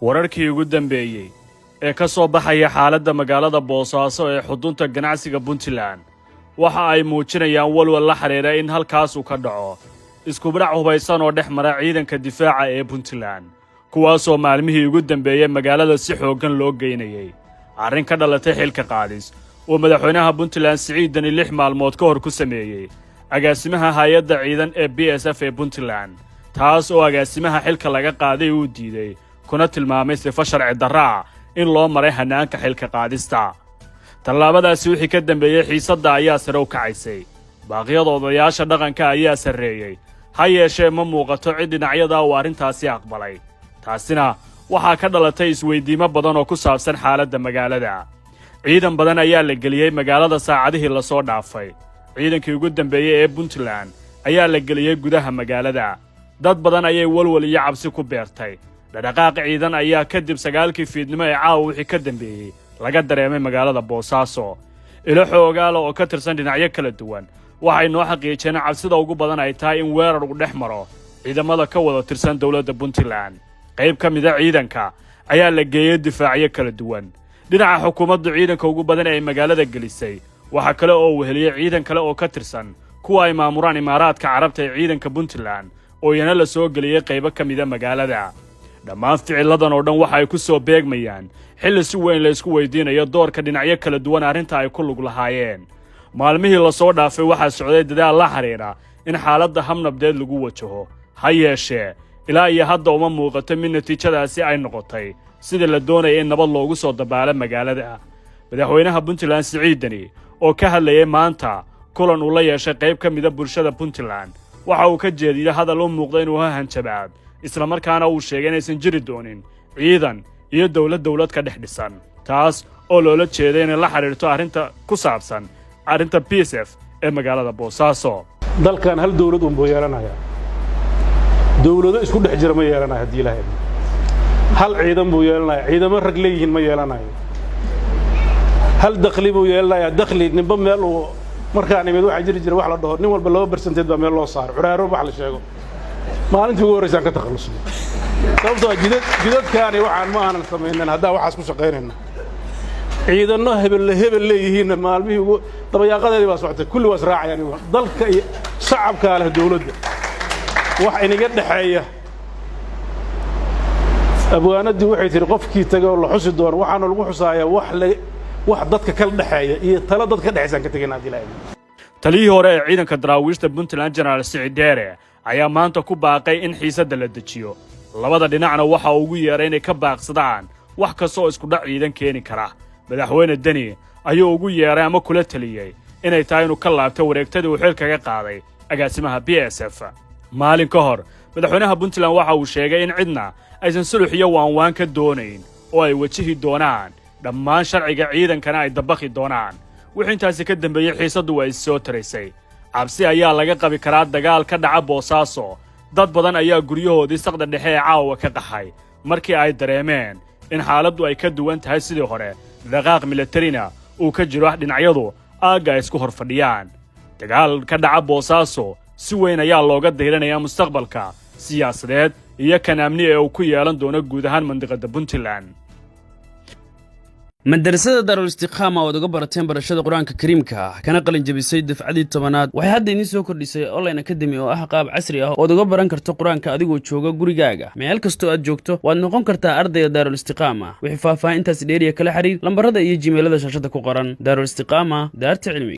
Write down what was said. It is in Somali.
Wararkii ugu dambeeyey ee ka soo baxaya xaaladda magaalada Boosaaso ee xudunta ganacsiga Puntland waxa ay muujinayaan walwal la xidhiidha in halkaasuu ka dhaco iskubdhac hubaysan oo dhex mara ciidanka difaaca ee Puntland, kuwaasoo maalmihii ugu dambeeyey magaalada si xooggan loo geynayay. Arrin ka dhalatay xilka qaadis uu madaxweynaha Puntland Siciid Deni 6 maalmood ka hor ku sameeyey agaasimaha hay-adda ciidan ee BSF ee Puntland, taas oo agaasimaha xilka laga qaaday uu diiday, kuna tilmaamay sifo sharci darra ah in loo maray hannaanka xilka qaadista. Tallaabadaasi wixii ka dambeeyey, xiisadda ayaa sare u kacaysay, baaqyada odayaasha dhaqanka ayaa sarreeyey. Ha yeeshee, ma muuqato cid dhinacyada uu arrintaasi aqbalay. Taasina waxaa ka dhalatay isweydiimo badan oo ku saabsan xaaladda magaalada. Ciidan badan ayaa la geliyey magaalada saacadihii lasoo dhaafay. Ciidankii ugu dambeeyey ee Puntland ayaa la geliyey gudaha magaalada. Dad badan ayay walwal iyo cabsi ku beertay. Dhadhaqaaq ciidan ayaa kadib 9-kii fiidnimo ee caawa wixii ka dambeeyey laga dareemay magaalada Boosaaso. Ilo xoogaala oo ka tirsan dhinacyo kala duwan waxay noo xaqiijiyeen cabsida ugu badan ay tahay in weerar uu dhex maro ciidamada ka wada tirsan dowladda Puntland. Qayb ka mida ciidanka ayaa la geeyey difaacyo kala duwan. Dhinaca xukuumaddu ciidanka ugu badan ee ay magaalada gelisay waxaa kale oo weheliyey ciidan kale oo ka tirsan kuwa ay maamuraan Imaaraadka Carabta ee ciidanka Puntland, oo iyana la soo geliyey qaybo ka mida magaalada. Dhammaan ficiladan oo dhan waxa ay ku soo beegmayaan xilli si weyn la isku weydiinayo doorka dhinacyo kala duwan arrinta ay ku lug lahaayeen. Maalmihii lasoo dhaafay waxaa socday dadaal la xidhiidha in xaaladda hab nabdeed lagu wajaho. Ha yeeshee, ilaa iyo hadda uma muuqato mid natiijadaasi ay noqotay sida la doonaya in nabad loogu soo dabaalo magaalada. Madaxweynaha Puntland Siciid Deni oo ka hadlayay maanta kulan uu la yeeshay qayb ka mida bulshada Puntland waxa uu ka jeediyey hadal u muuqda inuu hanjabaad, islamarkaana uu sheegay inaysan jiri doonin ciidan iyo dowlad dowlad ka dhex dhisan, taas oo loola jeeday inay la xidhiirto arrinta ku saabsan arrinta BSF ee magaalada Boosaaso. Dalkan hal dowlad unbuu yeelanayaa, dowlado isku dhex jira ma yeelanayo haddii Ilaahay. Hal ciidan buu yeelanaya, ciidamo rag leeyihiin ma yeelanayo. Hal dakhli buu yeelanayaa, dakhli ninba meel uu markaan imid waxaa jiri jira wax la dhaho nin walba 2% baa meel loo saaro, curaaro wax la sheego. Maalintii ugu horreysaan ka takhallusnay, sababtoo ah jidad jidadkaani waxaan ma aanan samaynan haddaan waxaas ku shaqaynayna. Ciidanno hebel hebel leeyihiinna maalmihii ugu dabayaaqadeedii baa socotay, kulli waa israacayaan. Dalka iyo shacabkaa leh dowladda, wax inaga dhexeeya. Abwaanadii waxay tihi qofkii tagay oo la xusi doono waxaana lagu xusaayaa wax la wax dadka kala dhexeeya iyo talo dadka ka dhexaysaan ka tegayna haddii Ilaahay. Taliyihii hore ee ciidanka daraawiishta Puntland, Jenaraal Siciid Dheere, ayaa maanta ku baaqay in xiisadda la dejiyo. Labada dhinacna waxa uu ugu yeedhay inay ka baaqsadaan wax kasta oo iskudhac ciidan keeni kara. Madaxweyne Deni ayuu ugu yeedhay ama kula teliyey inay tahay inuu ka laabto wareegtadii uu xil kaga qaaday agaasimaha BSF. Maalin ka hor, madaxweynaha Puntland waxa uu sheegay in cidna aysan sulux iyo waanwaan ka doonayn oo ay wajihi doonaan dhammaan sharciga, ciidankana ay dabakhi doonaan. Wixii intaasi ka dambeeyey, xiisaddu waa is soo taraysay. Cabsi ayaa laga qabi karaa dagaal ka dhaca Boosaaso. Dad badan ayaa guryahoodii saqda dhexe ee caawa ka qaxay markii ay dareemeen in xaaladdu ay ka duwan tahay sidii hore, dhaqaaq milatarina uu ka jiro, dhinacyadu aagga ay isku hor fadhiyaan. Dagaal ka dhaca Boosaaso si weyn ayaa looga dayranayaa mustaqbalka siyaasadeed iyo kan amni ee uu ku yeelan doono guud ahaan mandiqadda Puntland. Madarasada Daarul Istiqaama ood uga barateen barashada Qur-aanka Kariimka ah, kana qalin jabisay dafcadii 10aad, waxay hadda idiin soo kordhisay online academy oo ah qaab casri ah ood uga baran karto Qur-aanka adigoo jooga gurigaaga. Meel kastoo aad joogto waad noqon kartaa ardayga Daarul Istiqaama. Wixii faahfaahintaasi dheeriya, kala xiriir lambarada iyo Gmailada shaashada ku qoran. Daarul Istiqaama, daarta cilmiga.